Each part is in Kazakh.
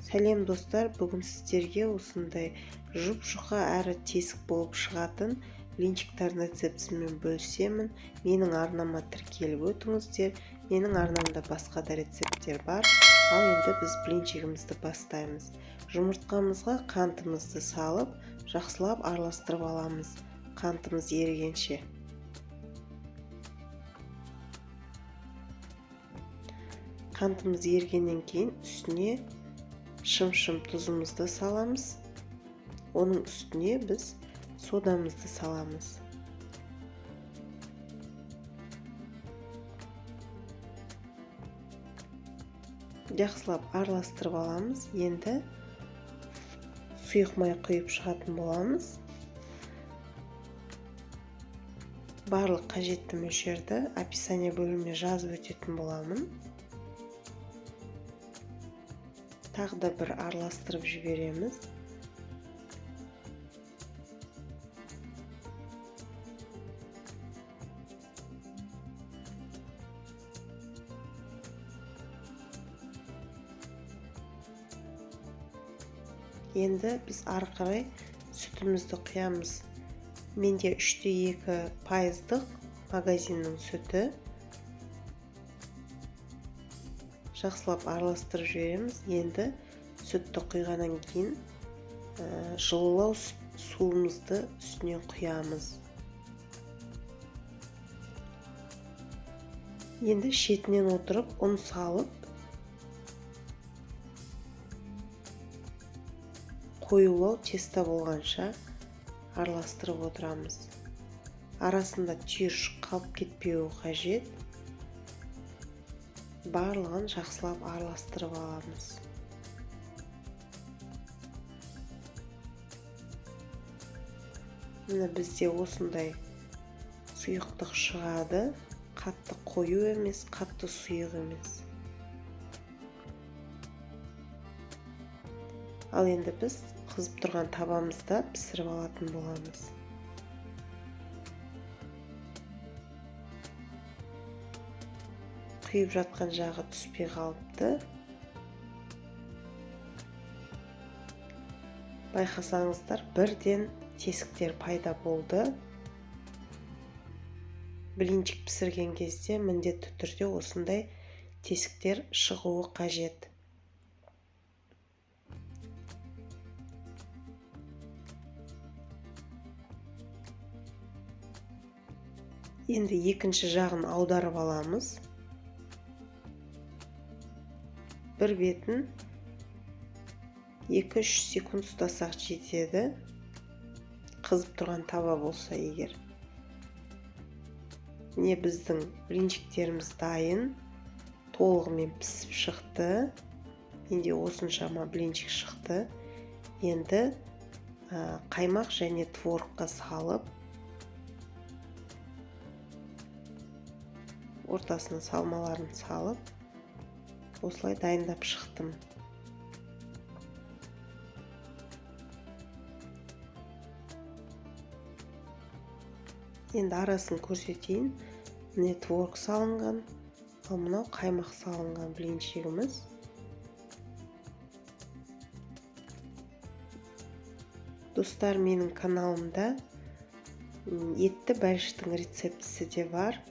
Сәлем, достар! Бүгін сіздерге осындай жұп-жұқа әрі тесік болып шығатын блинчиктардың рецептісімен бөлісемін. Менің арнама тіркеліп өтіңіздер. Менің арнамда басқа да рецепттер бар. Ал енді біз блинчигімізді бастаймыз. Жұмыртқамызға қантымызды салып, жақсылап араластырып аламыз, қантымыз ерігенше. Қантымыз ерігеннен кейін үстіне шым-шым тұзымызды саламыз. Оның үстіне біз содамызды саламыз. Жақсылап араластырып аламыз. Енді сұйық май құйып шығатын боламыз. Барлық қажетті мөлшерді описание бөліміне жазып өтетін боламын. Тағы да бір араластырып жібереміз. Енді біз ары қарай сүтімізді құямыз. Менде 3,2 пайыздық магазиннің сүті. Жақсылап араластырып жібереміз. Енді сүтті құйғаннан кейін жылылау суымызды үстіне құямыз. Енді шетінен отырып ұн салып, қоюлау тесто болғанша араластырып отырамыз. Арасында түйіршік қалып кетпеуі қажет. Барлығын жақсылап араластырып аламыз. Міне, бізде осындай сұйықтық шығады. Қатты қою емес, қатты сұйық емес. Ал енді біз қызып тұрған табамызда пісіріп алатын боламыз. Құйып жатқан жағы түспей қалыпты. Байқасаңыздар, бірден тесіктер пайда болды. Блинчик пісірген кезде міндетті түрде осындай тесіктер шығуы қажет. Енді екінші жағын аударып аламыз. Бір бетін 2-3 секунд ұстасақ жетеді, қызып тұрған таба болса егер. Міне, біздің блинчиктеріміз дайын, толығымен пісіп шықты. Менде осыншама блинчик шықты. Енді қаймақ және творогқа салып, ортасына салмаларын салып, осылай дайындап шықтым. Енді арасын көрсетейін. Міне, творог салынған, ал мынау қаймақ салынған блинчигіміз. Достар, менің каналымда етті бәліштің рецептісі де бар,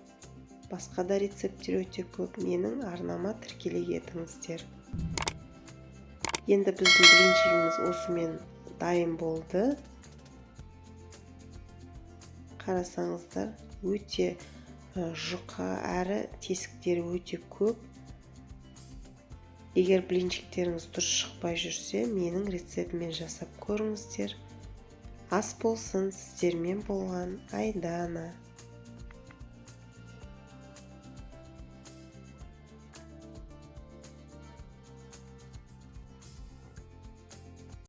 басқа да рецепттер өте көп. Менің арнама тіркеле кетіңіздер. Енді біздің блинчигіміз осымен дайын болды. Қарасаңыздар, өте жұқа әрі тесіктері өте көп. Егер блинчиктеріңіз дұрыс шықпай жүрсе, менің рецептіммен жасап көріңіздер. Ас болсын! Сіздермен болған Айдана.